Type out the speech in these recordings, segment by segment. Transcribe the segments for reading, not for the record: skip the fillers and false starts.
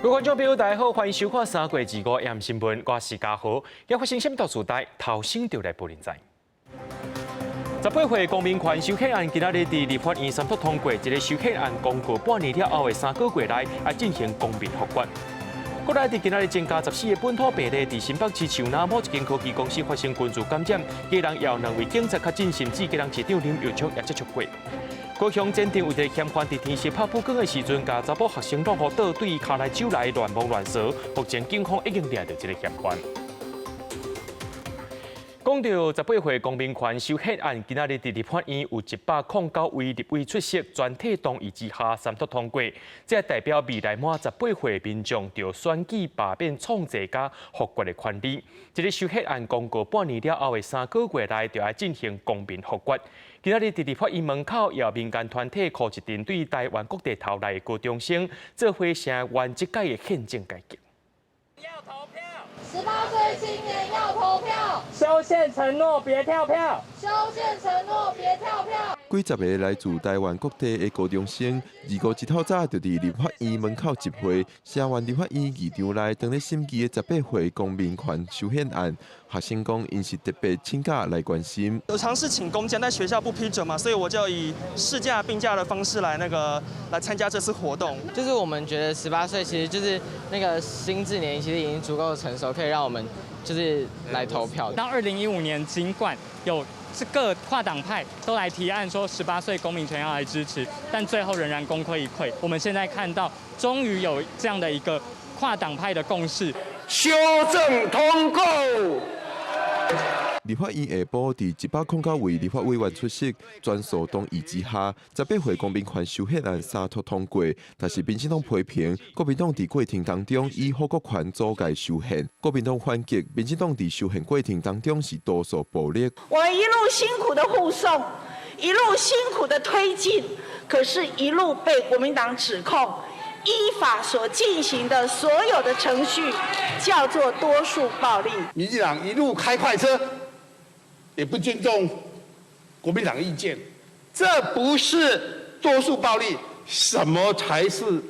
各位觀眾朋友，大家好，歡迎收看三月25暗新聞，我是嘉豪。今發生啥物大事代，頭先就來報您知。十八歲公民權修憲案今仔日佇立法院三讀通過，這个修憲案公告半年了後的3個月內，愛進行公民複決。閣來佇今仔日增加14個本土病例，佇新北市樹林某一間科技公司發生群聚感染，家人有兩位警察確診，甚至家人市長林右昌也接觸過。高雄前鎮有一个嫌犯佇天色拍撲光的時陣，共查埔學生挵予倒對跤來手來亂摸亂踅，目前警方已經掠著這个嫌犯。講到十八歲公民權修憲案，今仔日佇立法院有109位立委出席，全體同意之下三讀通過，這代表未來滿十八歲民眾著選舉、罷免、創制佮複決的權利。這个修憲案公告半年了後的三個月內，就愛進行公民複決。今仔日佇立法院門口，有民間團體箍一陣對臺灣各地頭來的高中生，做伙聲援這屆的憲政改革。要投票，18歲青年要投票，修憲承諾別跳票，修憲承諾別跳票。幾十个來自臺灣各地的高中生，25一透早就佇立法院門口集會，聲援立法院議場內當咧審議的十八歲公民權修憲案。學生講，𪜶是特別請假來關心。有嘗試請公假，但學校不批准嘛，所以我就以事假病假的方式來那個來參加這次活動。就是我們覺得十八歲其實就是那個心智年齡，其實已經足夠成熟，可以讓我們就是來投票。到2015年，儘管有這個跨黨派都來提案說十八歲公民權要來支持，但最後仍然功虧一簣。我們現在看到，終於有這樣的一個跨黨派的共識，修正通過。立法院下晡，佇109位立法委員出席，全數同意之下，十八歲公民權修憲案三讀通過。但是民進黨批評國民黨佇過程當中以否決權阻礙修憲，國民黨反擊，民進黨佇修憲過程當中是多數暴力。我一路辛苦的護送，一路辛苦的推進，可是，一路被國民黨指控依法所進行的所有的程序叫做多數暴力。民進黨一路開快車，也不尊重國民黨意見，這不是多數暴力，什麼才是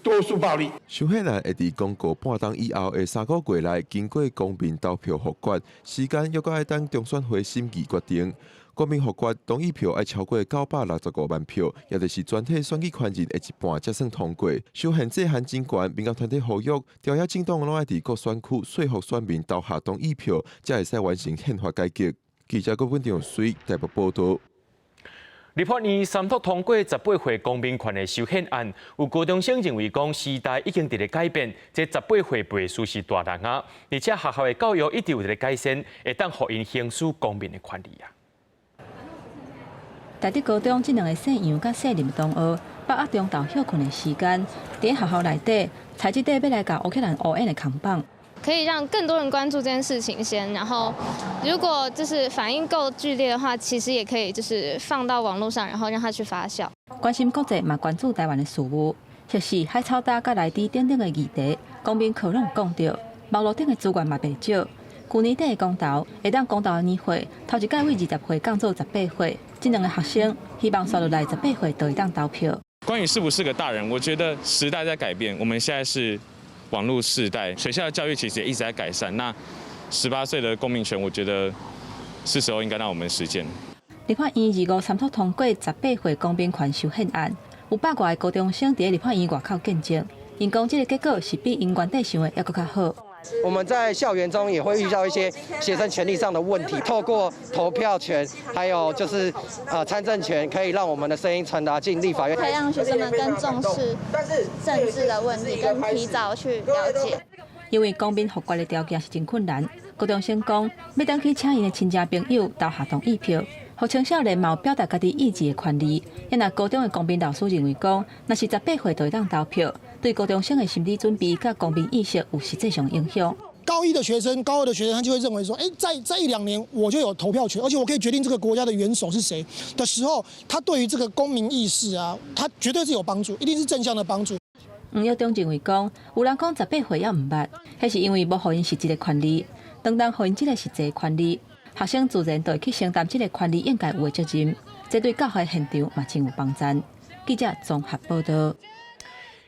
多數暴力？修憲案會佇公告半冬以後的三個月內，經過公民投票複決，時間猶閣愛等中選會審議決定。公民複決同意票愛超過965萬票，也就是全體選舉權人的一半才算通過。修憲這項真懸，民間團體呼籲，朝野政黨攏愛佇各選區說服選民投下同意票，才會使完成憲法改革。記者郭本長水台北報道。立法院三讀通過十八歲公民權的修憲案，有高中生認為講時代已經佇咧改變，這十八歲袂輸是大人啊，而且學校的教育一直有佇咧改善，會當予𪜶行使公民的權利啊。台德高中這兩个姓楊佮姓林同學，把握中晝歇睏的時間，佇學校內底，採這塊欲來共烏克蘭烏煙的扛棒。可以讓更多人關注這件事情先，然後如果就是反應夠劇烈的話，其實也可以就是放到網絡上，然後讓它去發酵。關心國際嘛，關注台灣的事務，核四、海草礁佮內地等等的議題，公民課攏有講著，網路頂的資源嘛袂少。舊年底的公投，會當公投的年歲，頭一屆為20歲降做十八歲，這兩个學生希望紲落來十八歲就會當投票。關於是不是個大人，我覺得時代在改變，我們現在是網絡世代，學校的教育其實也一直在改善。那18歲的公民權，我覺得是時候應該讓我們實踐。立法院25三讀通過十八歲公民權修憲案，有百外个高中生佇立法院外口見證，𪜶講這个結果是比𪜶原底想的猶閣較好。我們在校園中也會遇到一些學生權利上的問題，透過投票權，還有就是參政權，可以讓我們的聲音傳達進立法院，可以讓學生們更重視政治的問題，更提早去了解。因為公民複決的條件是真困難，高中生講欲轉去請𪜶的親戚朋友投下同意票，予青少年嘛有表達家己意志的權利。啊若高中的公民老師認為講，若是十八歲就會當投票，對高中生的心理準備佮公民意識有實際上影響。高一的學生、高二的學生，他就會認為說，哎，再一兩年我就有投票權，而且我可以決定這個國家的元首是誰的時候，他對於這個公民意識啊，他絕對是有幫助，一定是正向的幫助。黃耀中認為講，有人講十八歲猶毋捌，彼是因為無予𪜶實質的權利。當當予𪜶這个實際權利，學生自然就會去承擔這个權利應該有的責任，這對教學現場嘛真有幫助。記者綜合報道。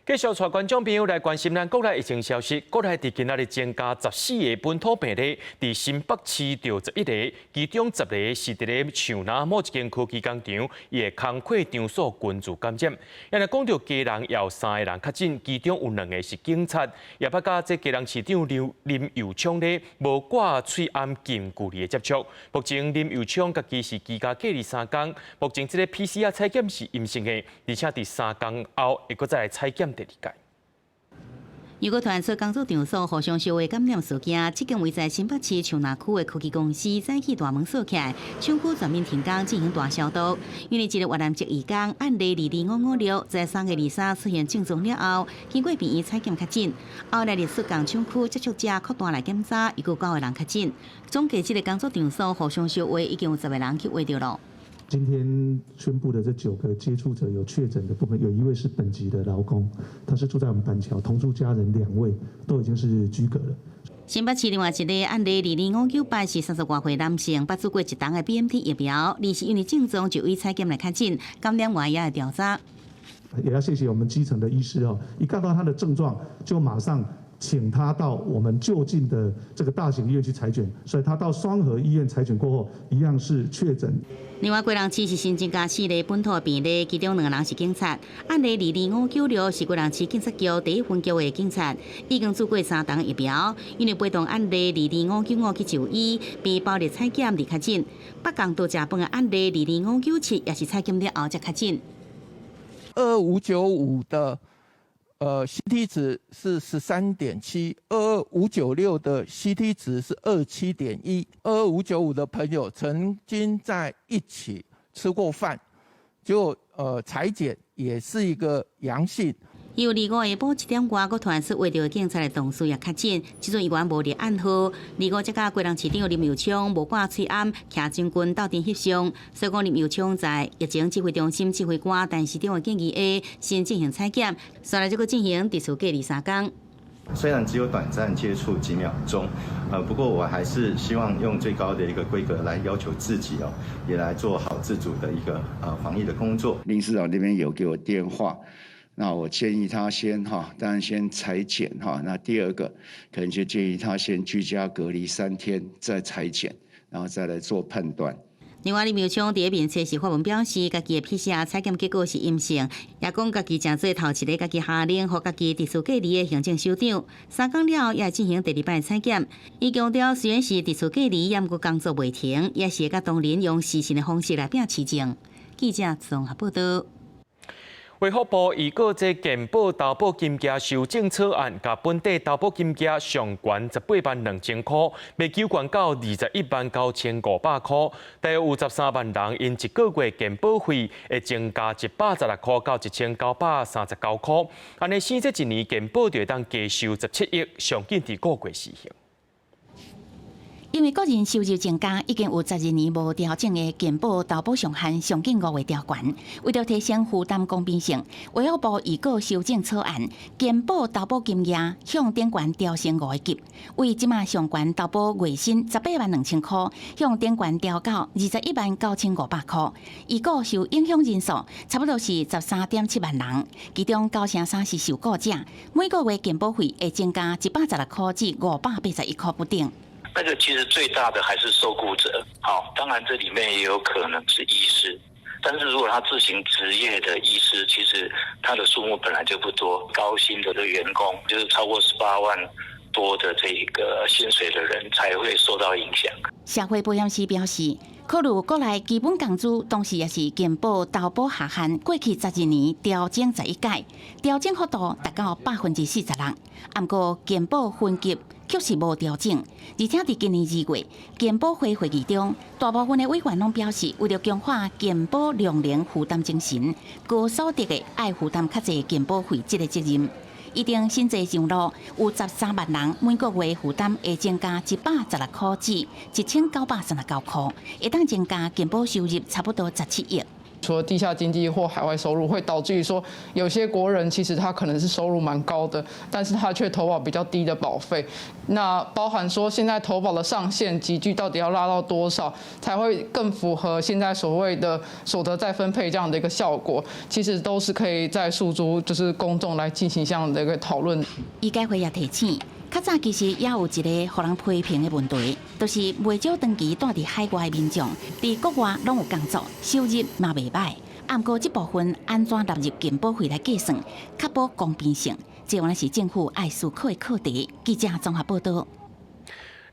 繼續帶觀眾朋友來關心咱國內疫情消息。國內佇今仔日增加14個本土病例，佇新北市著11個，其中十個是佇咧樹林某一間科技工廠伊的工課場所群聚感染。若講著基隆有三個人確診，其中有兩個是警察。也捌佮這基隆市長劉林右昌咧無掛喙罨近距離的接觸。目前林右昌家己是居家隔離3工，目前這个 PCR 採檢是陰性的，而且佇3工後會閣再來採檢第二擺。又閣傳出工作場所互相相話感染事件，這間位在新北市樹林區的科技公司早起大門鎖起來，廠區全面停工進行大消毒。因為一个越南籍移工案例22556，在3月23出現症狀了後，經過病院採檢確診，後來歷史共廠區接觸者擴大來檢查，一共九個人確診。總計這个工作場所互相相話已經有十个人去穢著囉。今天宣布的這9個接觸者有確診的部分，有一位是本籍的勞工，他是住在我們板橋，同住家人兩位都已經是居隔了。新北市另外一个案例22598是30外歲男性，捌注過一筒的 BNT 疫苗，而是因為症狀就醫採檢來確診，感染源也會調查。也要謝謝我們基層的醫師哦，一看到他的症狀就馬上請他到我們就近的這個大型醫院去採檢，所以他到雙和醫院採檢過後，一樣是確診。另外，基隆市是新增加四个本土病例，其中兩個人是警察。案例22596是基隆市警察局第一分局的警察，已經注過三筒疫苗，因為陪同案例22595去就醫，被暴力採檢而確診。北港多食飯的案例22597也是採檢了後才確診。 22595的CT 值是13.7，22596的 CT 值是27.1。22595的朋友曾經在一起吃過飯，就採檢也是一個陽性。由25下晡7點外，閣傳出穢著警察的同事也確診，這陣猶原無立案號。25才佮基隆市長林右昌無掛喙罨，徛警棍鬥陣翕相。所以講林右昌在疫情指揮中心指揮官陳時中的建議下，先進行採檢，煞來再閣進行佇厝隔離3工。雖然只有短暫接觸幾秒鐘，不過我還是希望用最高的一個規格來要求自己哦，也來做好自主的一個防疫的工作。林市長那邊有給我電話。那我建議他先哈，當然先採檢哈。那第二個可能就建議他先居家隔離3天，再採檢，然後再來做判斷。另外，林右昌佇面冊時發文表示，家己的 PCR 採檢結果是陰性，也講家己誠做頭一個家己下令，予家己佇厝隔離的行政首長，3工了後也會進行第二擺採檢。伊強調，雖然是佇厝隔離，也毋過工作袂停，也是會佮同仁用視訊的方式來拼市政。記者綜合報導。衛福部預告，這健保投保金額修正草案，共本地投保金額上懸182,000箍，欲求懸到219,500箍，大約有13萬人𪜶一个月健保費會增加116箍到1939箍。按呢，生這一年健保就會當加收17億，上緊佇5月施行。因為個人收入增加，已經有12年無調整的健保投保上限上緊5月調懸。為著提升負擔公平性，衛福部預告修正草案，健保投保金額向頂懸調升五個級，為這馬上懸投保月薪182,000箍，向頂懸調到219,500箍。預估受影響人數差不多是13.7萬人，其中93%是受僱者，每個月健保費會增加116箍至581箍不等。那個其實最大的還是受僱者，好，當然這裡面也有可能是醫師，但是如果他自行執業的醫師，其實他的數目本來就不多，高薪的的員工，就是超過18萬多的這個薪水的人才會受到影響。社會保險司表示，考慮國內基本工資，同時也是健保投保下限，過去12年調整11屆，調整幅度達到46%。毋過健保分級卻是無調整，而且佇今年2月健保會會議中，大部分的委員攏表示，為著強化健保量能負擔精神，高所得的愛負擔較濟健保費這个責任。一定新制上路，有13萬人每個月負擔會增加116箍至1939箍，會當增加健保收入差不多17億。除了地下經濟或海外收入，會導致於說有些國人其實他可能是收入蠻高的，但是他卻投保比較低的保費。那包含說現在投保的上限級距到底要拉到多少，才會更符合現在所謂的所得再分配這樣的一個效果，其實都是可以再訴諸就是公眾來進行這樣的一個討論。醫改會也提醒，較早其實也有一个予人批評的問題，就是袂少長期蹛佇海外的民眾，佇國外攏有工作，收入嘛袂䆀。啊，毋過這部分按怎納入健保費來計算，確保公平性，這原來是政府愛思考的課題。記者綜合報導。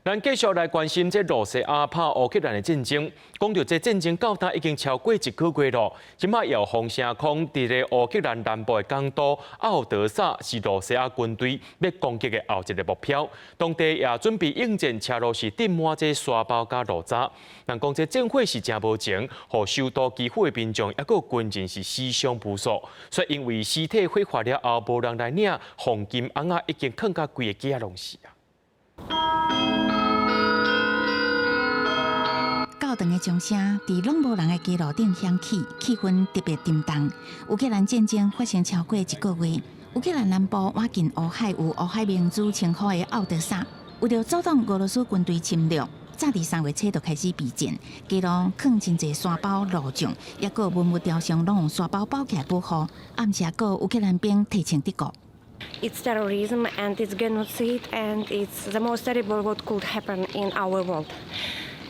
咱繼續來關心這羅西亞拍烏克蘭的戰爭。講著這戰爭到今已經超過一個月囉。這擺有風聲講，佇咧烏克蘭南部的港都敖德薩是羅西亞軍隊欲攻擊的後一個目標。當地也準備應戰車路是釘滿這沙包佮爐渣。人講這戰火是誠無情，予首都基輔的民眾抑閣軍人是死傷無數。所以因為屍體火化了後，無人來領，黃金甕仔已經囥甲規個街仔攏是啊。教堂的鐘聲佇攏無人的街路頂響起，氣氛特別沉重。烏克蘭戰爭發生超過一個月，烏克蘭南部倚近烏海有烏海明珠稱號的敖德薩，為著阻擋俄羅斯軍隊侵略，早佇3月初就開始備戰，街路囥真濟沙包路障，抑閣文物雕像攏用沙包包起來保護。暗時閣有烏克蘭兵提槍敵國。 It's terrorism and it's genocide and it's the most terrible what could happen in our world.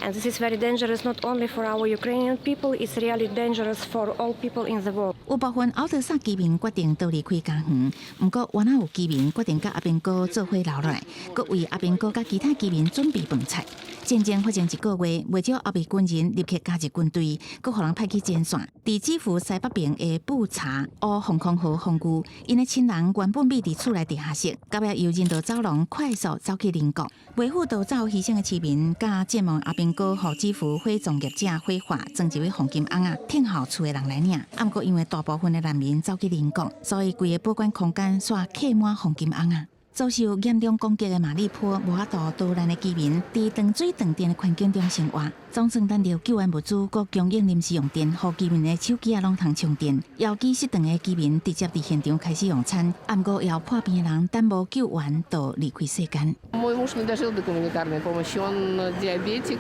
And this is very dangerous not only for our Ukrainian people, it's really dangerous for all people in the world. 有部分敖德薩居民決定逃離開家園，毋過原來有居民決定佮阿兵哥做伙留落來，閣為阿兵哥佮其他居民準備飯菜。戰爭發生一個月，袂少後備軍人立刻加入軍隊，閣予人派去前線。佇基輔西北邊的布查烏防空壕防禦，𪜶的親人原本秘佇厝內地下室，到尾由人道走廊快速走去鄰國。袂赴逃走犧牲的市民，佮陣亡阿兵哥予基輔火葬業者火化，裝入去黃金甕仔，等候厝的人來領。啊，毋過因為大部分的難民走去鄰國，所以規個保管空間煞客滿黃金甕仔。遭受嚴重攻擊的馬里波無法度逃難的居民，佇斷水斷電的環境中生活。總算等著救援物資，閣供應臨時用電，予居民的手機仔攏通充電。遙機失斷的居民直接佇現場開始用餐。啊，毋過也有破病的人等無救援，就離開世間。 Мой муж не дожил до гуманитарной помощи, он диабетик,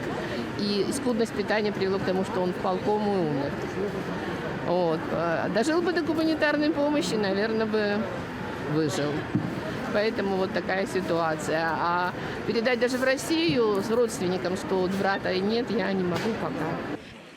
и скудость питания привела к тому, что он впал в кому и умер. Вот. Дожил бы до гуманитарной помощи, наверное, бы выжил. Поэтому вот такая ситуация. А передать даже в Россию с родственникам, что вот брата нет, я не могу пока.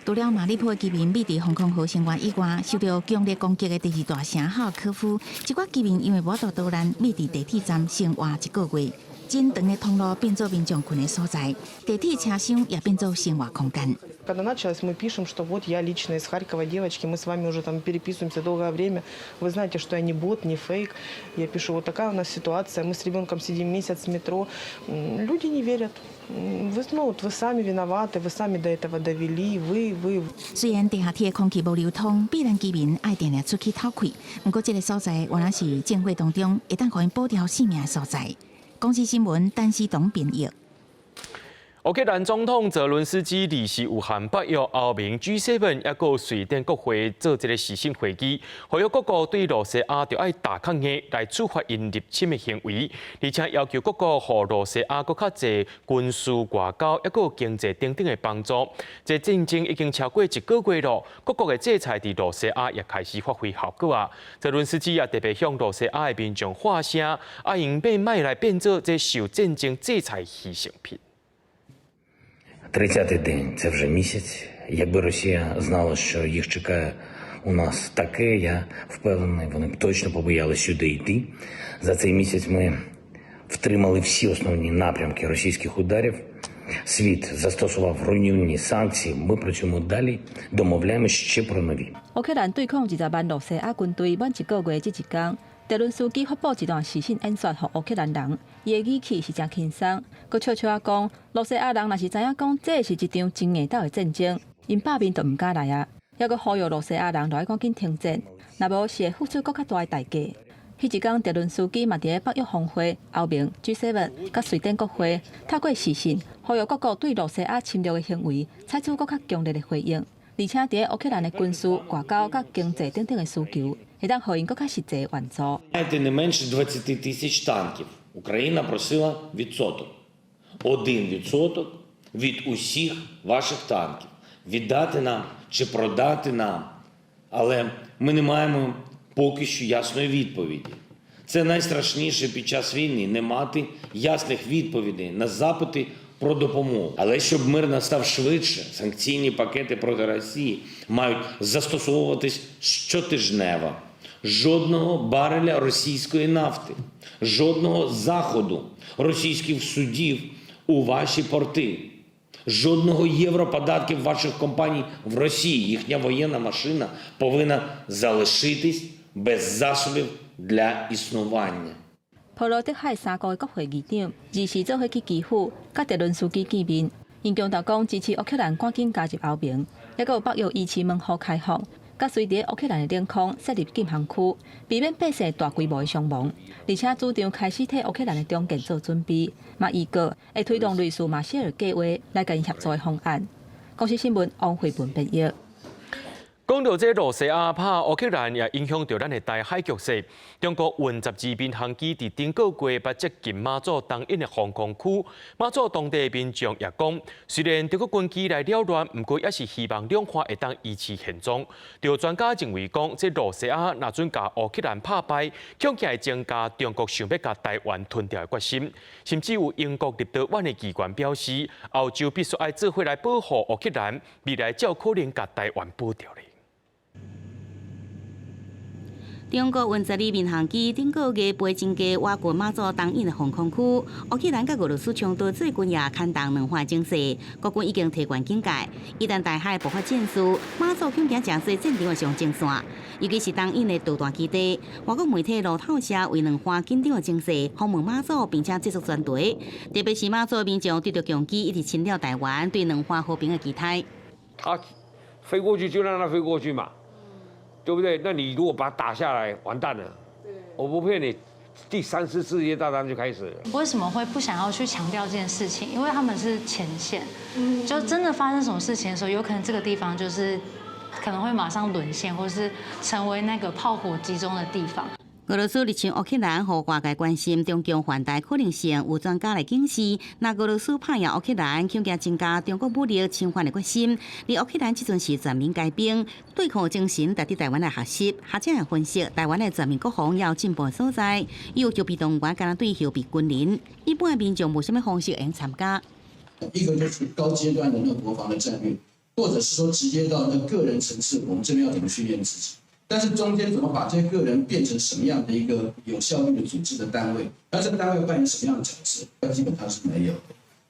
除了馬里波居民秘佇防空壕生活以外，受著強烈攻擊的第二大城哈爾科夫，一寡居民因為無法度逃難，秘佇地鐵站生活一個月。真長的通路變做民眾睏的所在，地鐵車廂也變做生活空間。 Когда началось, мы пишем, что вот я лично из Харькова, девочки, мы с вами уже там переписываемся долгое время. Вы знаете, что я не бот, не фейк. Я пишу, вот такая у нас ситуация, мы с ребенком сидим месяц в метро. Люди не верят. Вы, ну, вот вы сами виноваты, вы сами до этого довели, вы, вы. 雖然地下鐵的空氣無流通，避難居民愛定定出去透氣。毋過這个所在原來是戰火當中會當予𪜶保牢性命的所在。公視新聞，陳思東編譯。烏克蘭總統澤倫斯基二時有和北約、歐盟、G7 抑閣瑞典國會做這个視訊會議，呼籲各國對羅西亞著愛打較硬來處罰𪜶入侵的行為，而且要求各國予羅西亞閣較濟軍事外交抑閣經濟等等的幫助。這戰爭已經超過一個月囉，各國的制裁佇羅西亞也開始發揮效果啊。澤倫斯基也特別向羅西亞的民眾發聲，啊，𪜶欲莫來變做這受戰爭制裁犧牲品。 30-й день це вже місяць. Якби Росія знала, що їх чекає у нас таке, я впевнений, вони б точно побоялись сюди йти. За цей місяць ми втримали всі основні напрямки російських ударів. Світ застосував руйнівні санкції. Ми працюємо далі, домовляємось ще про нові. 烏克蘭對抗20萬羅西亞軍隊滿一個月這一工，澤倫斯基發布一段視訊演說，予烏克蘭人，伊的語氣是誠輕鬆，閣笑笑仔講，羅西亞人若是知影講這是一場真硬鬥的戰爭，𪜶罷面就毋敢來啊！抑閣呼籲羅西亞人著愛趕緊停戰，若無是會付出閣較大的代價。彼一工，澤倫斯基嘛佇咧北約峰會、歐盟、G7 佮瑞典國會透過視訊，呼籲各國對羅西亞侵略的行為採取閣較強烈的回應。而且佇烏克蘭的軍事、外交佮經濟等等的需求，會當予𪜶閣較實際援助。 Не менше 20 тисяч танків. Україна просила відсоток. 1% від усіх ваших танків. Віддати нам чи продати нам. Але ми не маємо поки що ясної відповіді. Це найстрашніше під час війни не мати ясних відповідей на запити про допомогу. Але щоб мир настав швидше, санкційні пакети проти Росії мають застосовуватись щотижнево. Жодного бареля російської нафти, жодного заходу російських судів у ваші порти, жодного євро податків ваших компаній в Росії. Їхня воєнна машина повинна залишитись без засобів для існування. 波羅的海三國的國會議長二時做伙去基輔，佮澤倫斯基見面，𪜶強調講支持烏克蘭趕緊加入歐盟，抑閣有北約伊持門戶開放，佮隨佇烏克蘭的領空設立禁航區，避免百姓大規模的傷亡。而且主張開始替烏克蘭的重建做準備，嘛預告會推動類似馬歇爾計劃來共𪜶協助的方案。公視新聞王慧文編譯。講到這羅西亞拍烏克蘭，也影響著咱的台海局勢。中國運12民航機佇頂個月捌接近馬祖東引的防空區，馬祖當地的民眾也講，雖然中國軍機來擾亂，毋過也是希望兩岸會當維持現狀。有專家認為講，這羅西亞若準共烏克蘭拍敗，恐驚會增加中國想欲共台灣吞掉的決心。甚至有英國立陶宛的機關表示，歐洲必須愛做伙來保護烏克蘭，未來才有可能共台灣保著咧。中國運12民航機頂個月飛增加倚近馬祖東引的防空區，烏克蘭佮俄羅斯衝突最近也牽動兩岸情勢，國軍已經提懸警戒，一旦台海爆發戰事，馬祖恐驚成做戰場的上前線，尤其是東引的導彈基地。外國媒體路透社為兩岸緊張的情勢訪問馬祖，並且製作專題，特別是馬祖民眾對著共機一直侵擾台灣，對兩岸和平的期待。他飛過去就讓他飛過去嘛。對不對？那你如果把它打下來，完蛋了。我不騙你，第三次世界大戰就開始了。為什麼會不想要去強調這件事情？因為他們是前線，就真的發生什麼事情的時候，有可能這個地方就是可能會馬上淪陷，或是成為那個炮火集中的地方。俄羅斯入侵烏克蘭，予外界關心中共犯台可能性。有專家來警示，若俄羅斯拍贏烏克蘭，恐驚增加中國武力侵犯的決心。而烏克蘭這陣是全民皆兵，對抗精神值得台灣來學習。學者也分析，台灣的全民國防要進步所在，有予備動員，敢若對後備軍人，一般的民眾無啥物方式會用參加。一個就是高階段的那個國防的戰略，或者是說直接到那個人層次，我們這邊要怎麼訓練自己？但是中間怎麼把這些個人變成什麼樣的一個有效率的組織的單位？那這個單位扮演什麼樣的角色？基本上是沒有的。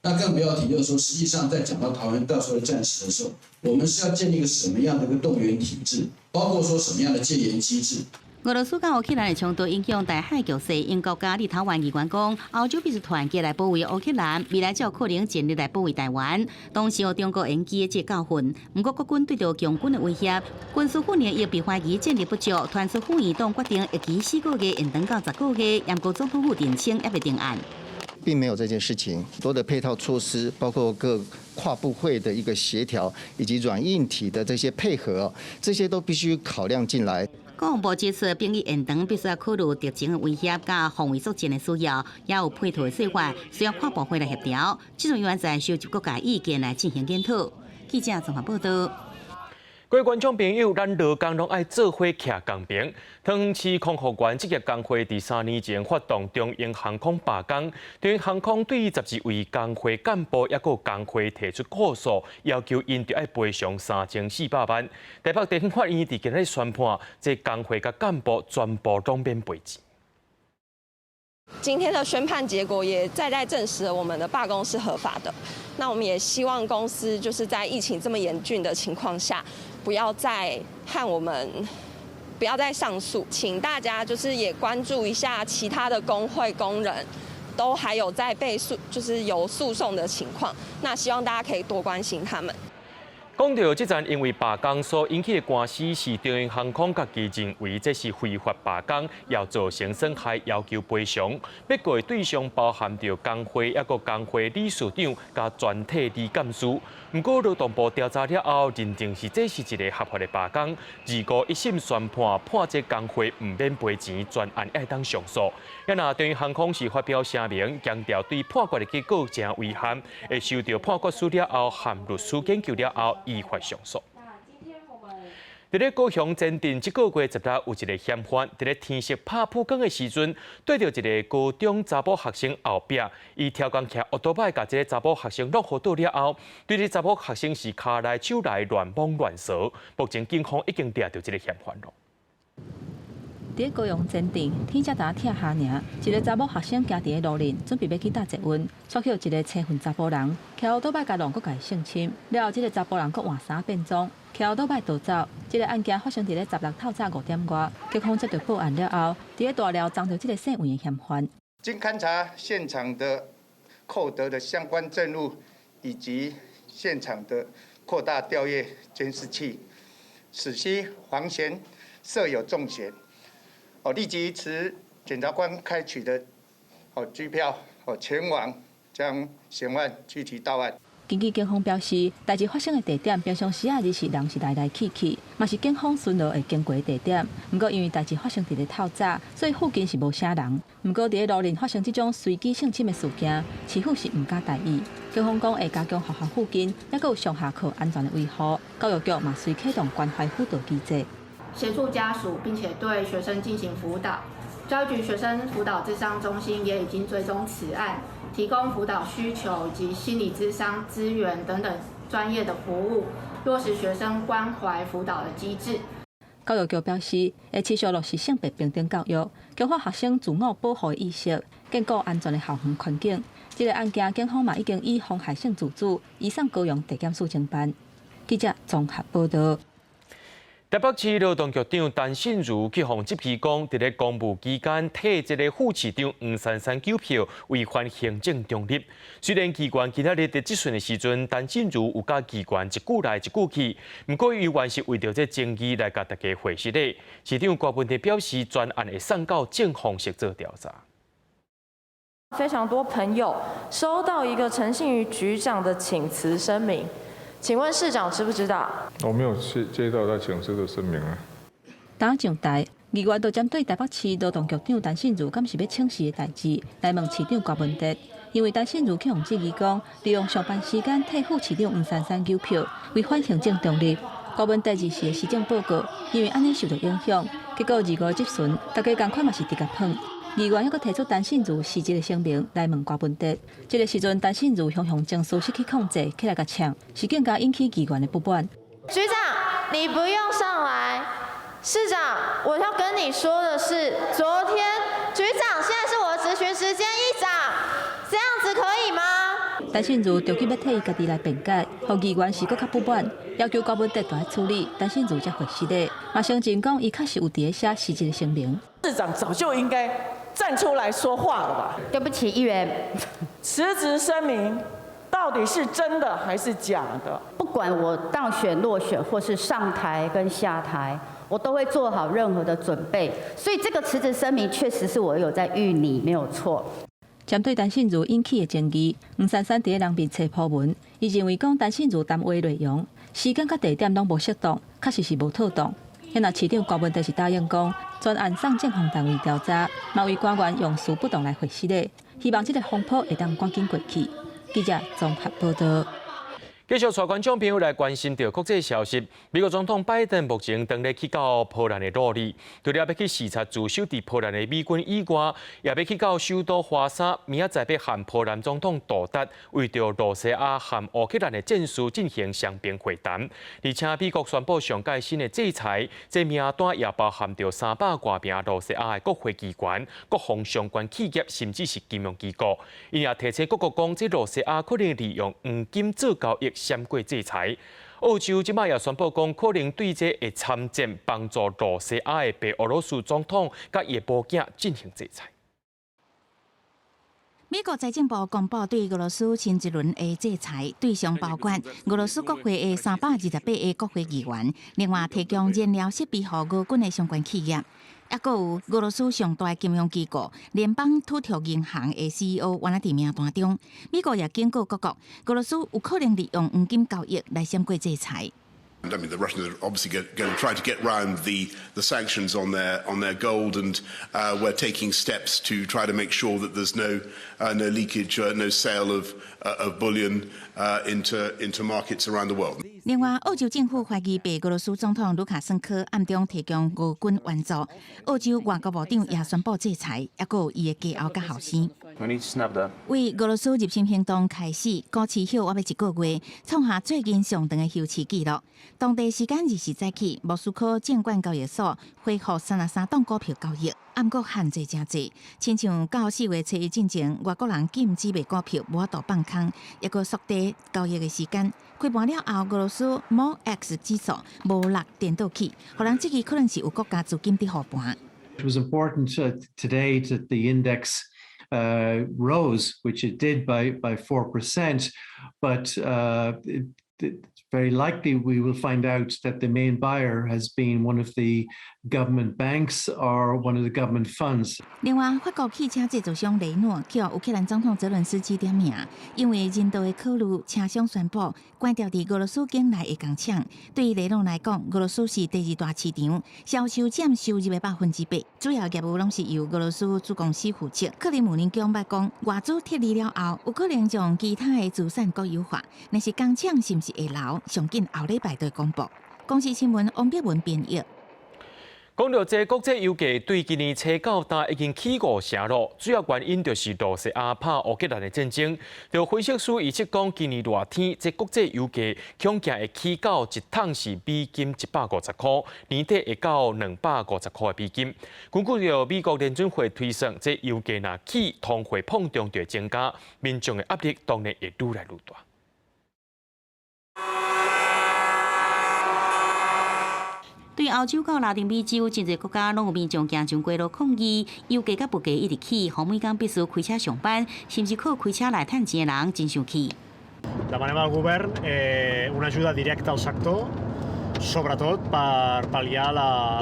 那更不要提，就是說，實際上在講到台灣到時候的戰時的時候，我們是要建立一個什麼樣的一個動員體制，包括說什麼樣的戒嚴機制。俄羅斯佮烏克蘭的衝突影響台海局勢，英國佮立陶宛議員講，歐洲必須團結來保衛烏克蘭，未來才有可能盡力來保衛台灣。同時，予中國延機的這個教訓。毋過，國軍對著共軍的威脅，軍事訓練亦被懷疑戰力不足，團師副院長決定役期4個月延長到10個月，毋過總統府澄清猶未定案。並沒有這件事情，多的配套措施，包括各跨部會的一個協調，以及軟硬體的這些配合，這些都必須考量進來。國防部指出，兵役延長必須要考慮敵情的威脅佮防衛作戰的需要，也有配套的說法，需要跨部會來協調。這種原在收集各界意見來進行檢討。記者綜合報道。各位觀眾朋友，咱勞工攏愛做伙徛仝爿。桃園市空服員職業工會佇3年前發動長榮航空罷工，長榮航空對12位工會幹部抑閣工會提出告訴，要求𪜶著愛賠償3400萬。台北地方法院佇今日宣判，這工會佮幹部全部攏免賠錢。今天的宣判結果也再再證實了我們的罷工是合法的。那我們也希望公司就是在疫情這麼嚴峻的情況下，不要再和我們不要再上訴，請大家就是也關注一下其他的工會工人，都還有在被訴，就是有訴訟的情況。那希望大家可以多關心他們。講著這陣因為罷工所引起的官司，是長榮航空家己認為這是非法罷工，又造成損害，要求賠償。欲告的對象包含著工會、抑閣工會理事長佮全體理監事。毋過勞動部調查了後，認定是這是一个合法的罷工。二五一審宣判判這工會毋免賠錢，全案會當上訴。啊若長榮航空是發表聲明，強調對判決的結果誠遺憾，會收著判決書了後，和律師研究了後，依法上訴。佇咧高雄前鎮，這個月10日有一个嫌犯，佇咧天色拍晡光的時陣，對著一个高中查某學生後壁，伊刁工騎歐多擺，共這个查某學生挵予倒了後，對這查某學生是跤來手來亂摸亂趖。目前警方已經掠著這个嫌犯囉。佇高雄前鎮，天才焦拆下爾，一个查某學生行佇咧路面，準備欲去搭捷運，煞予一个青雲查埔人騎歐多擺共弄閣共伊性侵，了後這个查埔人閣換衫變裝，騎歐多擺逃走。這个案件發生佇咧16透早5點外，警方接著報案了後，佇咧大寮贓著這个姓黃的嫌犯。經勘查現場的扣得的相關證物，以及現場的擴大調閱監視器，此系黃嫌設有重嫌。哦，立即持檢察官開取的哦拘票哦前往將嫌犯拘提到案。根據警方表示，代誌發生的地點平常時仔日是人是來來去去，嘛是警方巡邏會經過的地點。毋過因為代誌發生佇咧透早，所以附近是無啥人。毋過佇咧路面發生這種隨機性侵的事件，市府是毋敢大意。警方講會加強學校附近，抑閣有上下課安全的維護。教育局嘛隨啟動關懷輔導機制，協助家屬，並且對學生進行輔導。教育局學生輔導諮商中心也已經追蹤此案，提供輔導需求以及心理諮商資源等等專業的服務，落實學生關懷輔導的機制。教育局表示，會持續落實性別平等教育，強化學生自我保護的意識，建構安全的校園環境。這个案件，警方嘛已經以妨害性自主移送高雄地檢署偵辦。記者綜合報導。台北市勞動局長陳信如去予質疑講，佇咧公務期間替這个副市長黃珊珊糾票，違反行政中立。雖然機關今仔日佇質詢的時陣，陳信如有佮議員一句來一句去，毋過伊猶原是為著這爭議來共大家回釋的。市長郭文哲表示，專案會送到政風室做調查。非常多朋友收到一個陳信瑜局長的請辭聲明。請問市長知不知道？我沒有接到他請辭的聲明啊。當上台，議員就針對台北市勞動局長陳信如敢是欲請辭的代誌，來問市長郭文哲。因為陳信如去予質疑講，利用上班時間替副市長黃珊珊糾票，違反行政中立。郭文哲二時的施政報告，因為按呢受著影響，結果二五質詢，大家仝款嘛是直共噴。議員猶閣提出陳信如辭職的聲明來問郭文哲，這个時陣陳信如雄雄情緒失去控制，起來共嗆，是更加引起議員的不滿。局長，你不用上來。市長，我要跟你說的是，昨天局長，現在是我的質詢時間，議長，這樣子可以嗎？陳信如著急欲替伊家己來辯解，予議員是閣較不滿，要求郭文哲來處理。陳信如才回實的，嘛承認講伊確實有佇咧寫辭職的聲明。市長早就應該站出來說話了吧？對不起，議員，辭職聲明到底是真的還是假的？不管我當選落選，或是上台跟下台，我都會做好任何的準備。所以這個辭職聲明確實是我有在預擬，沒有錯。針對陳信如引起的爭議，黃珊珊佇咧人面冊鋪文，伊認為講陳信如談話內容、時間佮地點攏無適當，確實是無妥當。現在市長郭文哲是答應講，專案送政風單位調查，嘛為官員用詞不當來回釋的，希望這个風波會當趕緊過去。記者綜合報導。繼續帶觀眾朋友來關心著國際消息。美國總統拜登目前當咧去到波蘭的魯里，除了欲去視察駐守佇波蘭的美軍以外，也欲去到首都華沙，明仔載欲和波蘭總統杜達為著露西亞和烏克蘭的戰事進行雙邊會談。而且美國宣布上蓋新的制裁，這名單也包含著300外名露西亞的國會機關、國防相關企業，甚至是金融機構。伊也提醒各國講，這露西亞可能利用黃金做交易，閃過制裁。澳洲這擺也宣布講，可能對這會參戰幫助露西亞的白俄羅斯總統佮伊的某囝進行制裁。美國財政部公布對俄羅斯新一輪的制裁，對象包括俄羅斯國會的328個國會議員，另外提供燃料設備予俄軍的相關企業，抑閣有俄羅斯上大金融機構聯邦儲蓄銀行的 CEO，原來佇名單中。美國也警告各國，俄羅斯有可能利用黃金交易來閃過制裁。 I mean, the Russians are obviously going to try to get round the sanctions on their gold, and we're taking steps to try to make sure that there's no leakage, no sale of bullion into markets around the world. 另外，澳洲政府懷疑白俄羅斯總統盧卡申科暗中提供俄軍援助，澳洲外交部長也宣布制裁，抑閣有伊的家後佮後生。為俄羅斯入侵行動開始，股市歇猶欲一個月，創下最近上長的休市紀錄。當地時間20早起，莫斯科證券交易所恢復33檔股票交易，毋過限制誠濟，親像到4月初一進前，外國人禁止賣股票，無法度放空，抑閣縮短交易的時間。開盤了後，俄羅斯 MOEX 指數無落顛倒起，予人質疑可能是有國家資金佇護盤。 It was important today that the index rose, which it did by 4%, but it's very likely we will find out that the main buyer has been one of the government banks or one of the government funds. 另外，法國汽車製造商雷諾予烏克蘭總統澤倫斯基點名，因為人道的考慮，車廠宣布關掉佇俄羅斯境內的工廠。對雷諾來講，俄羅斯是第二大市場，銷售佔收入的8%，主要業務攏是由俄羅斯子公司負責。克里姆林宮捌講，外資撤離了後，有可能將其他的資產國有化，但是工廠是毋是會留，上緊後禮拜就會公布。公視新聞王碧文編譯。講到這國際油價對今年初到今已經起5成咯，主要原因就是羅西亞拍烏克蘭的戰爭。就分析師預測講，今年熱天這國際油價恐驚會起到一桶是美金150塊，年底會到250塊的美金。根據著美國聯準會推算，這油價若起，通貨膨脹就會增加，民眾的壓力當然會愈來愈大。對歐洲到拉丁美洲，真濟國家攏有民眾行上街路抗議，油價佮物價一直起，予每工必須開車上班，甚至靠開車來趁錢的人真生氣。 Demanem al govern una ajuda directa al sector, sobretot per pal·liar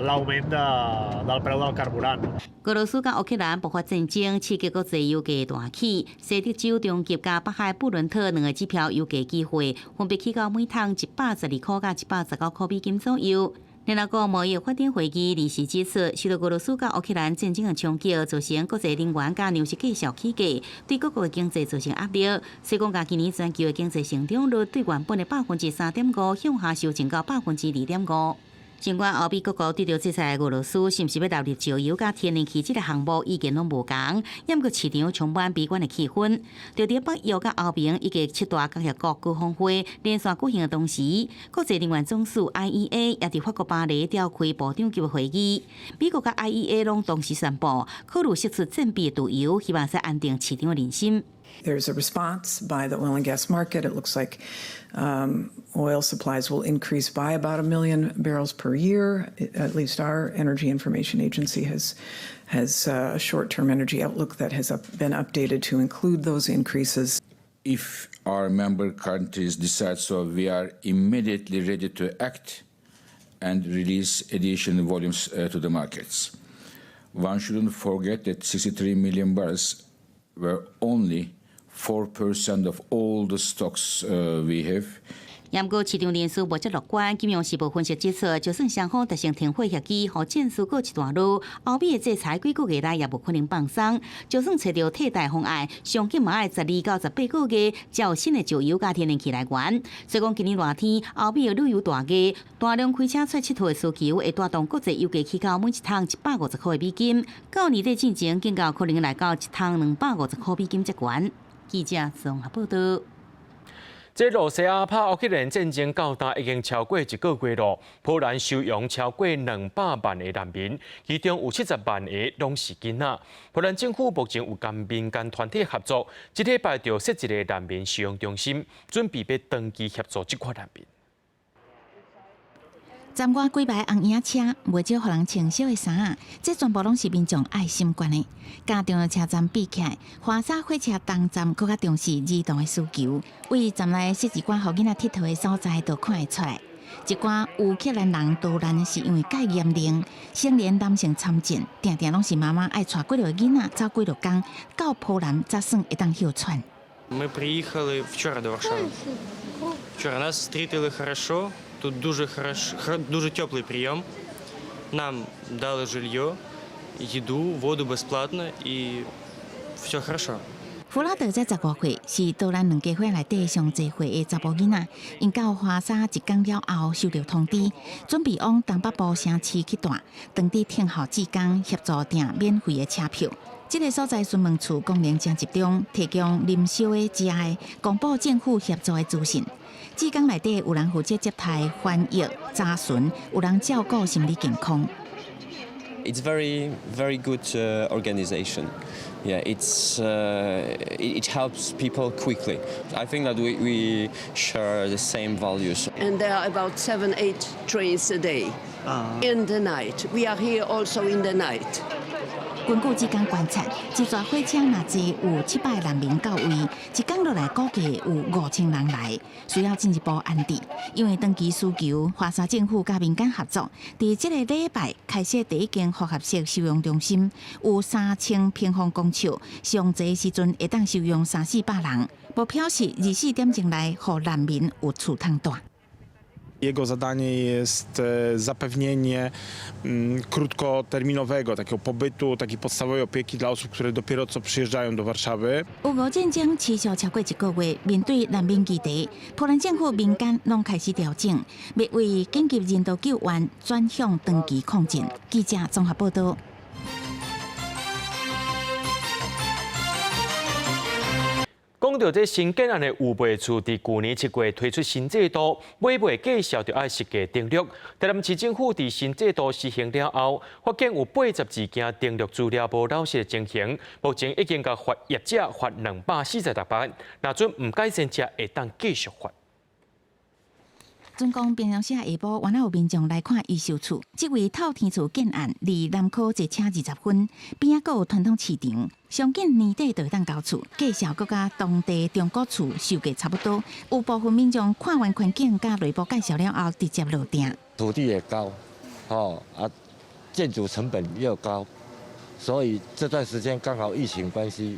l'augment del preu del carburant. 俄羅斯佮烏克蘭爆發戰爭，刺激國際油價大起。西德州中級佮北海布倫特兩个指標油價期貨分別起到每桶112塊佮119塊美金左右。聯合國貿易發展會議臨時指出，受到俄羅斯佮烏克蘭戰爭的衝擊，造成國際能源佮糧食繼續起價，對各國的經濟造成壓力。所以講，今年全球的經濟成長率對原本的3.5%向下修正到2.5%。儘管歐美各國對著制裁俄羅斯，是毋是欲納入石油佮天然氣這个項目意見攏無仝，毋過市場充滿悲觀的氣氛。就佇北約佮歐盟以及七大工業國高峰會連線舉行的同時，國際能源總署 IEA 也佇法國巴黎召開部長級會議。美國佮 IEA 攏同時宣布，考慮釋出戰備的石油，希望使安定市場的人心。 There's a response by the oil and gas market. It looks like oil supplies will increase by about a million barrels per year. At least our Energy Information Agency has a short-term energy outlook that has been updated to include those increases. If our member countries decide so, we are immediately ready to act and release additional volumes to the markets. One shouldn't forget that 63 million barrels were only 4% of all the stocks we have. 毋過市場人士無遮樂觀，金融時報分析指出，就算雙方達成停火協議，予戰事告一段落，歐美的制裁幾個月內也無可能放鬆。就算揣著替代方案，上緊嘛愛12到18個月，才有新的石油佮天然氣來源。所以講，今年熱天，歐美的旅遊大月，大量開車出𨑨迌的需求，會帶動國際油價起到每一桶150塊美金。到年底進前，更加有可能來到一桶250塊美金遮懸。記者綜合報道。這羅西亞拍烏克蘭戰爭到今已經超過一個月咯，波蘭收容超過200萬个難民，其中有70萬个攏是囡仔。波蘭政府目前有佮民間團體合作，這禮拜就設一个難民收容中心，準備欲長期協助這款難民。站外幾排紅嬰車，袂少予人穿小的衫仔，這全部攏是民眾愛心捐的。佮中央車站比起來，華沙火車東站閣較重視兒童的需求，對站內設一寡予囡仔𨑨迌的所在，就看會出來。一寡烏克蘭人逃難是因為戒嚴令，成年男性參戰，定定攏是媽媽愛帶幾个囡仔走幾落工，到波蘭才算會當歇喘。 Ми приїхали вчора до Варшави. Вчора нас зустріли хорошо. Тут дуже хорош, дуже теплий прийом. Нам дали жилье, еду, воду бесплатно і все хорошо. 弗拉德才15歲，是逃難兩家伙內底上濟歲的查埔囡仔。𪜶到華沙一工了後，收著通知，準備往東北部城市去蹛，當地等候志工協助訂免費的車票。這个所在詢問處功能誠集中，提供啉燒的、食的，公布政府協助的資訊。志工內底有人負責接待、翻譯、查詢，有人照顧心理健康。 It's very, very good organization. Yeah, it helps people quickly. I think that we share the same values. And there are about seven, eight trains a day in the night. We are here also in the night. 根據志工觀察，一逝火車若坐有700難民到位，一工落來估計有5000人來，需要進一步安置。因為長期需求，華沙政府佮民間合作，佇這个禮拜開設第一間複合式收容中心，有3000平方公尺，上濟時陣會當收容三四百人。目標是24點鐘內，予難民有厝通蹛。 Jego zadanie jest zapewnienie krótkoterminowego takiego pobytu, takiej podstawowej opieki dla osób, które dopiero co przyjeżdżają do Warszawy. 烏俄戰爭持續超過一個月，面對難民議題，波蘭政府民間攏開始調整，欲為緊急人道救援轉向長期抗戰。記者綜合報道。講著這新建案的預備厝，佇舊年7月推出新制度，買賣價數就愛實價登錄。台南市政府佇新制度實行了後，發現有82件登錄資料無老實的情形，目前已經共罰業者罰246萬，若準毋改善者會當繼續罰。準講平常時下晡，原來有民眾來看預售厝。這位透天厝建案離南科坐車20分，邊仔閣有傳統市場，上緊年底就會當交厝，價數閣佮當地中古厝售價差不多。有部分民眾看完環境佮內部介紹了後，直接落訂。土地也高，哦啊，建築成本又高，所以這段時間剛好疫情關係，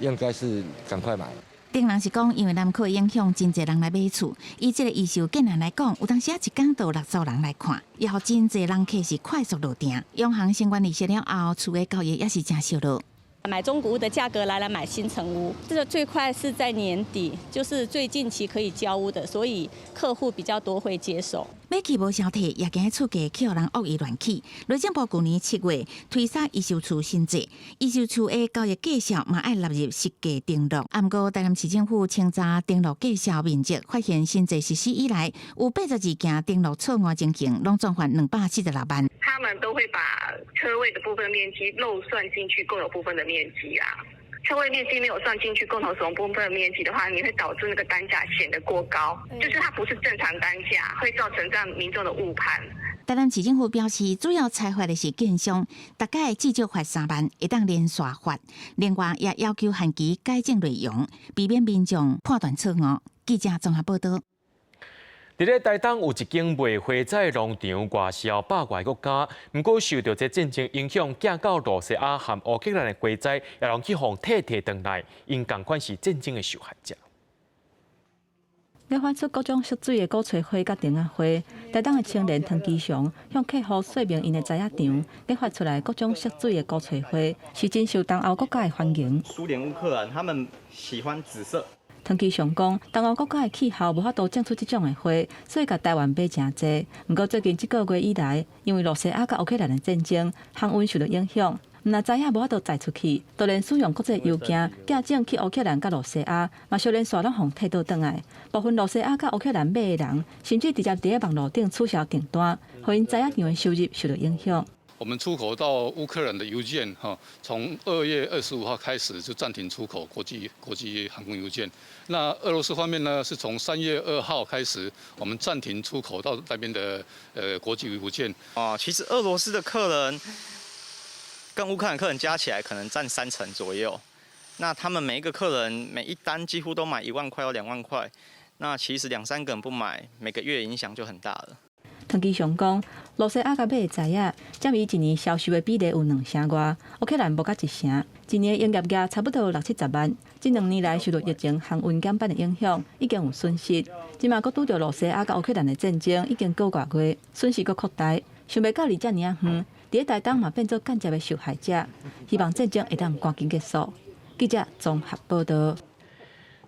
應該是趕快買。頂人是講，因為南科影響，真濟人來買厝。以這个預售建案來講，有當時啊一工就六組人來看，也予真濟人客是快速落訂。央行相關利息了後，厝的交易也是誠燒熱。買中古屋的價格來買新成屋，這個最快是在年底，就是最近期可以交屋的，所以客戶比較多會接受。買氣無消退，也驚厝價去予人惡意亂起。內政部舊年7月推捒預售厝新制，預售厝的交易價數嘛愛納入實價登錄。毋過台南市政府清查登錄價數面積，發現新制實施以來，有82件登錄錯誤情形，攏總罰246萬。他們都會把車位的部分面積漏算進去共有部分的面積啊。車位面積沒有算進去共同使用部分的面積的話，你會導致那個單價顯得過高，就是它不是正常單價，會造成這樣民眾的誤判。台南市政府表示，主要裁罰的是建商，大概至少罰3萬，會當連續罰。另外，也要求限期改正內容，避免民眾判斷錯誤。記者綜合報道。佇咧台東有一間賣花仔農場，外銷百外國家。毋過受著這戰爭影響，寄到露西亞和烏克蘭的花仔也攏去予退退轉來，𪜶仝款是戰爭的受害者。咧發出各種色水的鼓吹花佮燈仔花，台東的青年湯基祥向客戶說明𪜶的栽仔場，咧發出來各種色水的鼓吹花，是真受東歐國家的歡迎。蘇聯、烏克蘭，他們喜歡紫色。湯基祥講，東歐國家的氣候無法度種出這種的花，所以共台灣買誠濟。毋過最近這個月以來，因為露西亞佮烏克蘭的戰爭，航運受著影響，毋但栽仔無法度載出去，就連使用國際郵件寄種去烏克蘭佮露西亞，嘛小連續攏予退倒轉來。部分露西亞佮烏克蘭買的人，甚至直接佇咧網路頂取消訂單，予𪜶栽仔場的收入受著影響。我們出口到烏克蘭的郵件，哈，從2月25號開始就暫停出口國際航空郵件。那俄羅斯方面呢，是從3月2號開始，我們暫停出口到那邊的國際郵件。哦，其實俄羅斯的客人跟烏克蘭客人加起來可能佔3成左右。那他們每一個客人每一單幾乎都買1萬塊到2萬塊，那其實兩三個人不買，每個月影響就很大了。陳其雄講，露西亞共馬的臍仔，佔伊一年銷售的比例有2成外，烏克蘭無到1成，一年營業額差不多六七十萬。這2年來受到疫情、航運減班的影響，已經有損失。這馬閣拄著露西亞佮烏克蘭的戰爭，已經幾個月，損失閣擴大。想袂到離遮爾仔遠，佇咧台東嘛變做間接的受害者。希望戰爭會當趕緊結束。記者綜合報道。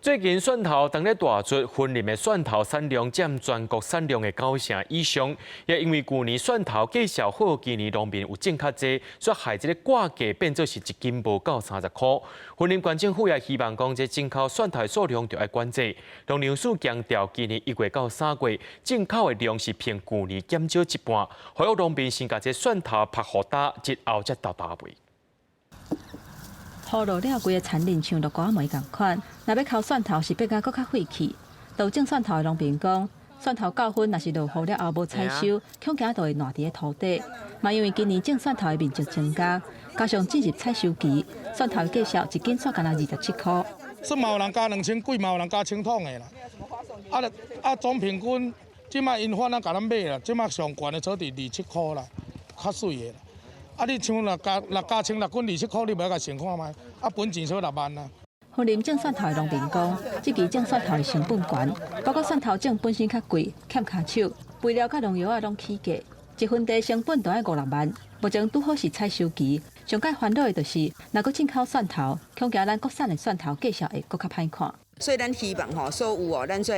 最近蒜頭當咧大出，雲林的蒜頭產量佔全國產量的9成以上。也因為舊年蒜頭價數好，今年農民有種較濟，所以害這个掛價變做是一斤無夠30箍。雲林縣政府也希望講，這進口蒜頭數量著愛管制。農糧署強調，今年1月到3月進口的量是比舊年減少一半，呼籲農民先共這蒜頭曝雨焦，日後才沓沓賣。雨落了，規个田裡像落瓜糜仝款。若欲剾蒜頭，是變甲閣較費氣。都種蒜頭的農民講，蒜頭到分，若是落雨了後無採收，恐驚就會爛佇咧土底。嘛，因為今年種蒜頭的面積增加，加上進入採收期，蒜頭的價數一斤煞干焦27箍。算嘛有人加2000幾，嘛有人加千桶的啦。啊啊，總平均，這擺𪜶販仔共咱買啦，這擺上懸的草佇27箍啦，較媠的啦。啊！你像若加六加千六斤27箍，你欲共算看覓？啊，本錢少6萬啊！雲林種蒜頭的農民講，這期種蒜頭的成本懸，包括蒜頭種本身較貴，欠跤手，肥料佮農藥仔攏起價，一分地成本都愛五六萬。目前拄好是採收期，上蓋煩惱的就是，若閣進口蒜頭，恐驚咱國產的蒜頭價數會閣較歹看。所以咱希望吼，所有哦，咱這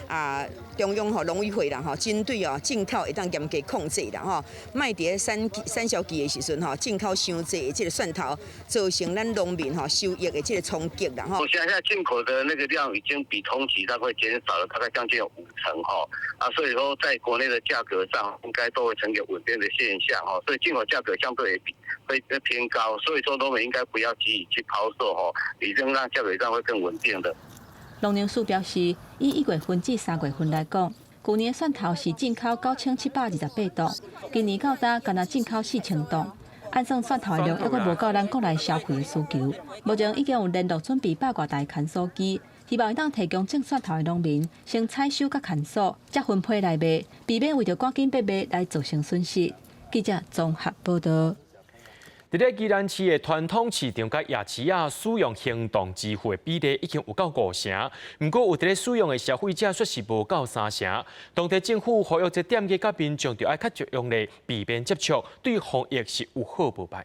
啊中央吼農委會啦吼，針對哦進口會當嚴格控制啦吼，莫佇咧產產銷期的時陣吼，進口傷濟的這个蒜頭，造成咱農民吼收益的這个衝擊啦吼。我現在進口的那個量已經比同期大概減少了大概將近有5成哈，啊，所以說在國內的價格上應該都會呈現穩定的現象哈，所以進口價格相對會偏高，所以說農民應該不要急於去拋售哈，理應讓價格上會更穩定的。農糧署表示，以1月份至3月份來講，舊年蒜頭是進口9728噸，今年到今干焦進口4000噸。按算蒜頭的量猶閣無夠咱國內消費的需求。目前已經有聯絡準備100外台乾燥機，希望會當提供種蒜頭的農民先採收佮乾燥，才分批來賣，避免為著趕緊欲賣來造成損失。記者綜合報道。佇咧宜蘭市的傳統市場佮夜市仔，使用行動支付的比例已經有夠5成，毋過有佇咧使用的消費者卻是無夠3成。當地政府呼籲這店家佮民眾著愛較著用力，避免接觸，對防疫是有好無歹。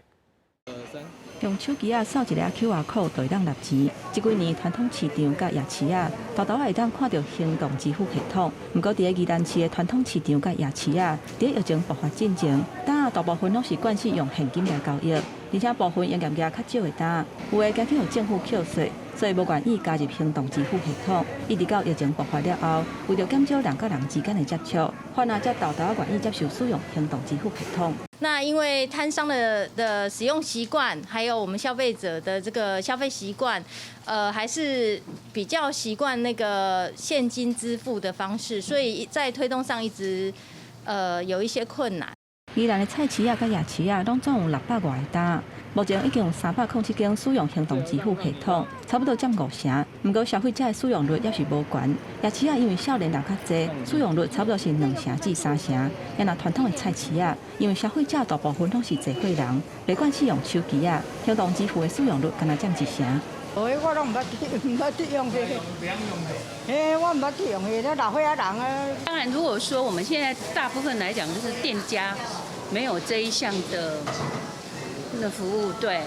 用手機仔掃一个 QR code 就會當納錢。這幾年傳統市場佮夜市仔，沓沓仔會當看著行動支付系統。毋過，佇咧宜蘭市的傳統市場佮夜市仔，佇咧疫情爆發進前，呾仔大部分攏是慣勢用現金來交易，而且部分營業額較少的檔，有的驚去予政府扣稅，所以無願意加入行動支付系統。一直到疫情爆發了後，為著減少人佮人之間的接觸，反而才沓沓仔願意接受使用行動支付系統。那因為攤商的使用習慣，還有我們消費者的這個消費習慣，還是比較習慣那個現金支付的方式，所以在推動上一直有一些困難。宜蘭的菜市仔佮夜市仔，攏總有600外个檔，目前已經有307間使用行動支付系統，差不多佔5成。毋過消費者的使用率猶是無懸。夜市仔因為少年人較濟，使用率差不多是2成至3成。啊若傳統的菜市仔，因為消費者大部分攏是濟歲人，袂慣使用手機仔，行動支付的使用率干焦佔1成。哦，我攏毋捌毋捌去用這個，嘿，我毋捌去用彼个，老歲仔人啊。當然，如果說我們現在大部分來講，就是店家沒有這一項的那個服務，對。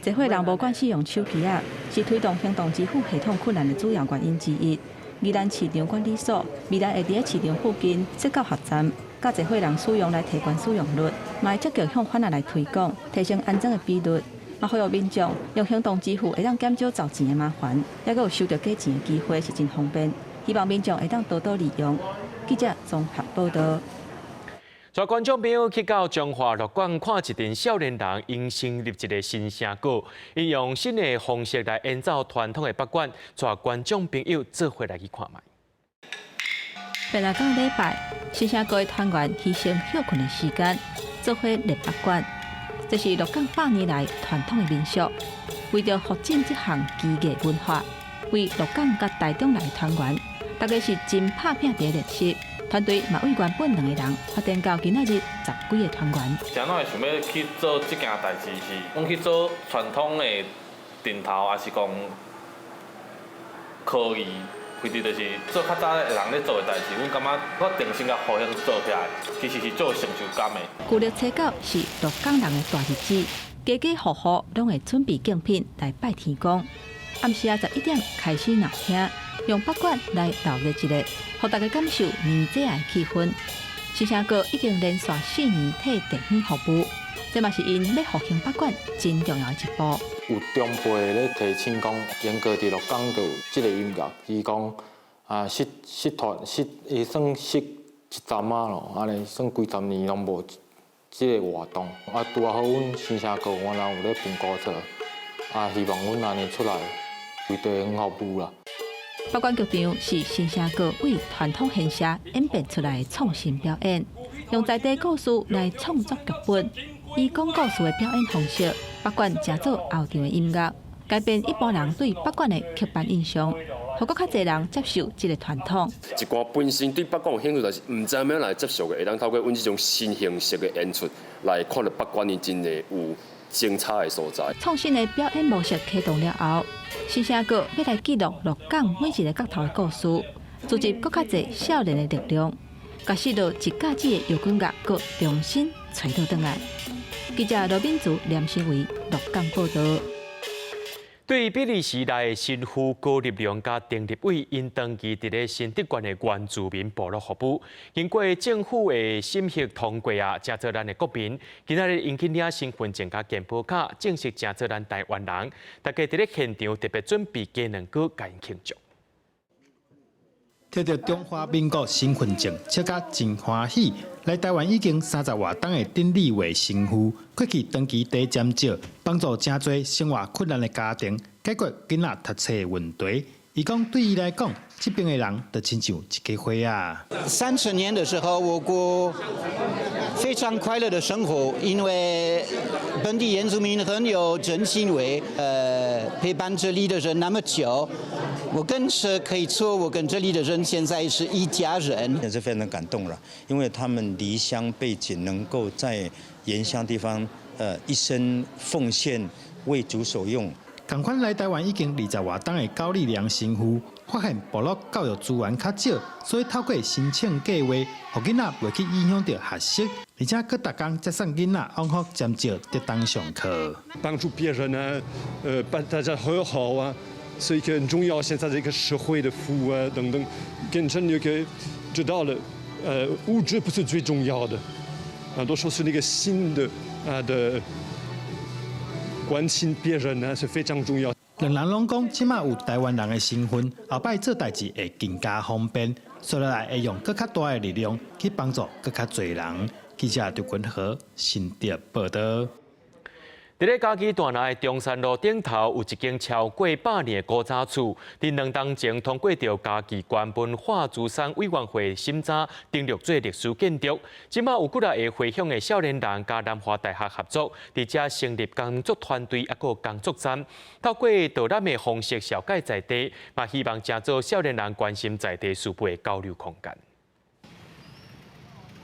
濟歲人無慣使用手機仔，是推動行動支付系統困難的主要原因之一。宜蘭市場管理所未來會佇咧市場附近設教學站，教濟歲人使用來提懸使用率，嘛會積極向販仔來推廣，提升安裝的比率。嘛，呼籲民眾用行動支付會當減少找錢的麻煩，猶閣有收著假錢的機會，是真方便。希望民眾會當多多利用。記者綜合報道。帶觀眾朋友去到彰化鹿港看一陣少年人，𪜶成立一个新城鼓，𪜶用新的方式來演奏傳統的北管，帶觀眾朋友做伙來去看覓。變來講禮拜，新城鼓的團員犧牲歇睏的時間，做伙練北管，這是鹿港百年來傳統的民俗。為著復振這項技藝文化，為鹿港佮台中來的團員，大家是真拍拚佇咧練習。團隊嘛為原本兩个人發展到今仔日十幾个團員。怎會想欲去做這件代誌？是阮去做傳統的陣頭，抑是講科技，其實就是做較早的人咧做的代誌。阮感覺我重新共復興做起來，其實是足有成就感的。舊曆初九是鹿港人的大日子，家家戶戶攏會準備敬品來拜天公。暗時仔11點開始鬧聽，用北管來鬧熱一下，予大家感受年節的氣氛。新城鼓已經連續4年替地方服務，這嘛是𪜶欲復興北管真重要的一步。有長輩咧提醒講，英國佇鹿港就有這个音樂，伊講啊失失傳失，伊算失一陣仔咯，按呢算幾十年攏無這个活動。啊，拄仔好，阮新城鼓原來有咧盤古厝，啊，希望阮按呢出來為地方服務啦。北管劇場是新城鼓為傳統獻社演變出來的創新表演，用在地故事來創作劇本，以講故事的表演方式，北管成做後場的音樂，改變一般人對北管的刻板印象，予閣較濟人接受這个傳統。一寡本身對北管有興趣，但是毋知按怎來接受的，會當透過阮這種新形式的演出來看著北管伊真的有精彩的所在。創新的表演模式啟動了後，新城鼓欲來記錄鹿港每一个角頭的故事，組織閣較濟少年的力量，共失落一甲子的搖滾樂閣重新揣倒轉來。記者羅敏竹、連新偉鹿港報導。對比利時來的神父高立良佮丁立偉，𪜶長期佇咧新竹縣的原住民部落服務，經過政府的審核通過啊，成做咱的國民。今仔日𪜶去領身份證佮健保卡，正式成做咱台灣人。大家佇咧現場特別準備雞卵糕，共𪜶慶祝。摕著中華民國身份證，笑甲真歡喜。來台灣已經三十外冬的丁立偉神父，過去長期佇尖石，幫助誠濟生活困難的家庭解決囡仔讀冊的問題。伊講對伊來講，這邊的人就親像一家伙仔。30年的時候，我過非常快樂的生活，因為本地原住民很有人情味，陪伴這裡的人那麼久，我更是可以說，我跟這裡的人現在是一家人。也是非常感動了，因為他們離鄉背井，能夠在原鄉地方，一生奉獻，為主所用。仝款來台灣已經二十外冬的高立良神父，發現部落教育資源較少，所以透過申請計劃，予囡仔袂去影響著學習，而且閣逐工接送囡仔往復尖石竹東上課。幫助別人啊，把大家和好啊，是一個很重要。現在這個社會的服務啊等等，變成一個知道了，物質不是最重要的，很多時候是那個心的啊的。關心別人呢是非常重要。兩人攏講，這馬有台灣人的身份，後擺做代誌會更加方便，接落來會用閣較大的力量去幫助閣較濟人。記者劉君和新竹報導。佇咧嘉義大林的中山路頂頭，有一間超過百年的古早厝。佇2冬前通過著嘉義縣文化資產委員會審查，登錄做歷史建築。這馬有幾若个回鄉的少年人佮南華大學合作，佇遮成立工作團隊，抑閣工作站，透過導覽的方式紹介在地，嘛希望成做少年人關心在地事務的交流空間。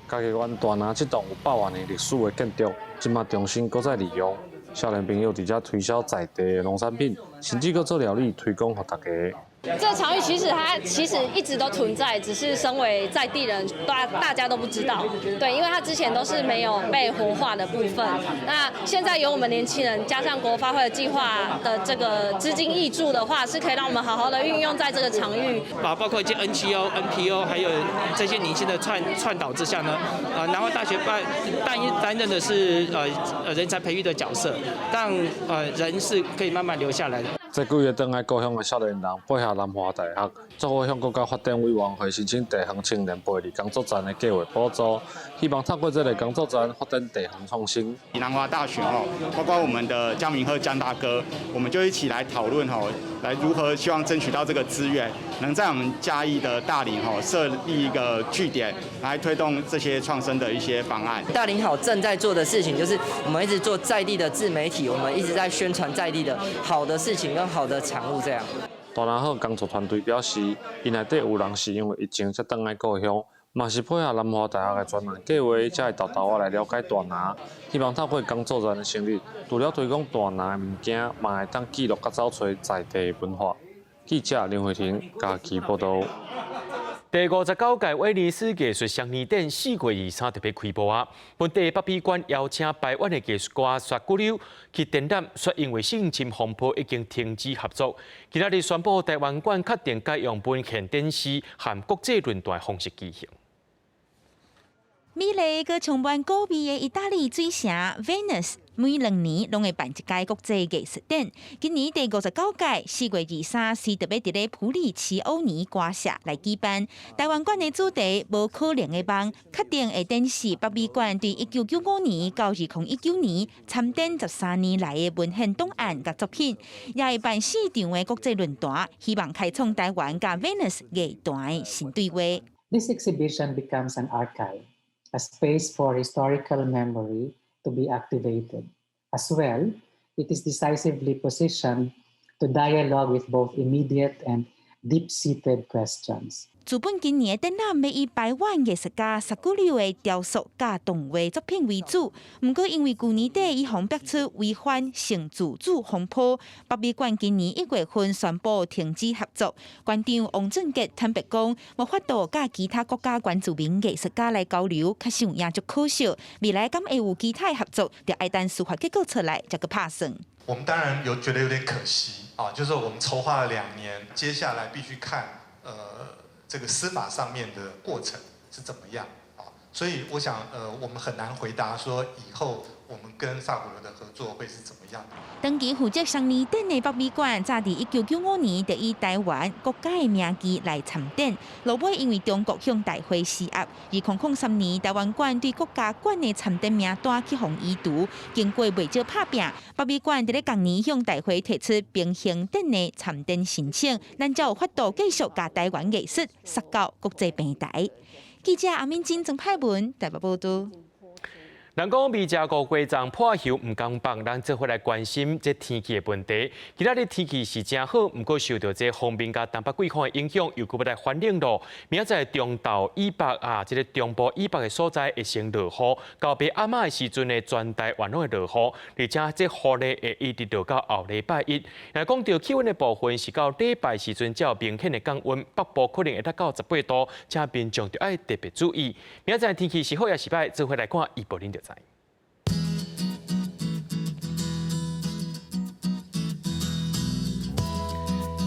嘉義縣大林這棟有百外年歷史的建築，這馬重新閣再利用。少年朋友佇遮推銷在地的農產品，甚至閣做料理推廣予大家。這個場域其實它其實一直都存在，只是身為在地人，大家都不知道。對，因為它之前都是沒有被活化的部分。那現在由我們年輕人加上國發會的計劃的這個資金挹注的話，是可以讓我們好好的運用在這個場域。把包括一些 NGO、NPO，還有這些年輕的倡導之下呢，南華大學擔任的是人才培育的角色，讓人是可以慢慢留下來的。這幾个轉來故鄉的少年人配合南華大學，做伙向國家發展委員會申請地方青年培力工作站的計劃補助，希望透過這个工作站發展地方創新。南華大學哦，包括我們的江明鶴江大哥，我們就一起來討論吼，來如何希望爭取到這個資源，能在我們嘉義的大林吼設立一個據點，來推動這些創生的一些方案。大林好正在做的事情，就是我們一直做在地的自媒體，我們一直在宣傳在地的好的事情跟好的產物，這樣。大林好工作團隊表示，𪜶內底有人是因為疫情才轉來故鄉，嘛是配合南華大學的專案計劃，才會沓沓仔來了解大林。希望透過工作站的成立，除了推廣大林的物件，嘛會當記錄佮找揣在地的文化。記者林慧婷嘉義報導。第59屆威尼斯藝術雙年展4月23特別開幕啊！本地北美館邀請台灣的藝術家沙古柳去展覽，卻因為性侵風波已經停止合作。今仔日宣布台灣館確定改用文獻展示和國際論壇方式舉行。美麗閣充滿古味的意大利水城 Venice，每2年攏會辦一屆國際藝術展。今年第59屆4月23是特別佇咧普里奇歐尼歌社來舉辦。台灣館的主題無可能的夢，確定會展示北美館對1995年到2019年參展13年來的文獻檔案佮作品，也會辦四場的國際論壇，希望開創台灣佮 Venice 藝壇的新對話。 This exhibition becomes an archive, a space for historical memory to be activated. As well, it is decisively positioned to dialogue with both immediate and deep-seated questions. 自本今年的展覽欲以台灣藝術家沙古柳的雕塑佮動畫作品為主，毋過因為舊年底伊予逼出違反性自主風波，北美館今年1月份宣布停止合作。館長王俊傑坦白講，無法度佮其他國家原住民藝術家來交流，確實有影足可惜。未來敢會有其他合作，就愛等司法結果出來才閣拍算。我們當然有覺得有點可惜啊，就是我們籌劃了2年，接下來必須看這個司法上面的過程是怎麼樣啊？所以我想，我們很難回答說以後我們跟薩古羅的合作會是怎麼樣。長期負責雙年展的北美館，早佇1995年就以台灣國家的名義來參展，落尾因為中國向大會施壓，2003年台灣館對國家館的參展名單去予移除，經過袂少拍拚，北美館佇咧仝年向大會提出平行展的參展申請，咱才有法度繼續共台灣藝術殺到國際平台。記者阿敏晶、曾派文台北報導。人講未食五果粽破喉毋甘放，咱做伙來關心這天氣的問題。今仔日天氣是誠好，毋過受著這鋒面佮東北季風的影響，又閣欲來翻冷咯。明仔載中晝以北啊，這个中部以北的所在會先落雨，到暝暗仔的時陣呢，全台灣攏會落雨，而且這雨呢會一直落到後禮拜一。若講到氣溫的部分，是到禮拜時陣才有明顯的降溫，北部可能會達到18度，請民眾著愛特別注意。明仔載天氣是好抑是䆀，做伙來看預報恁就知。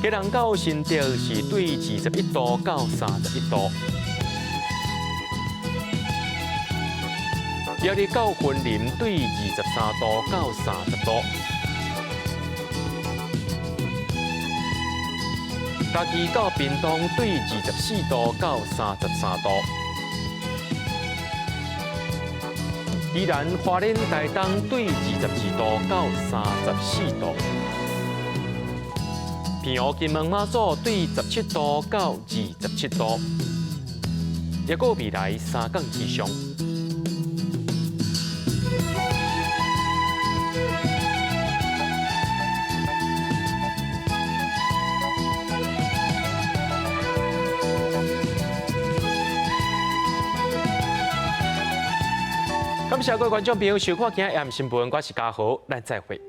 基隆到新竹是對21度到31度，苗栗到雲林對23度到30度，嘉義到屏東對24度到33度，宜蘭花蓮台東對22度到34度。澎湖金門馬祖對17度到27度，抑閣未來三工以上。感謝各位觀眾朋友收看今日的新聞，我是家豪，咱再會。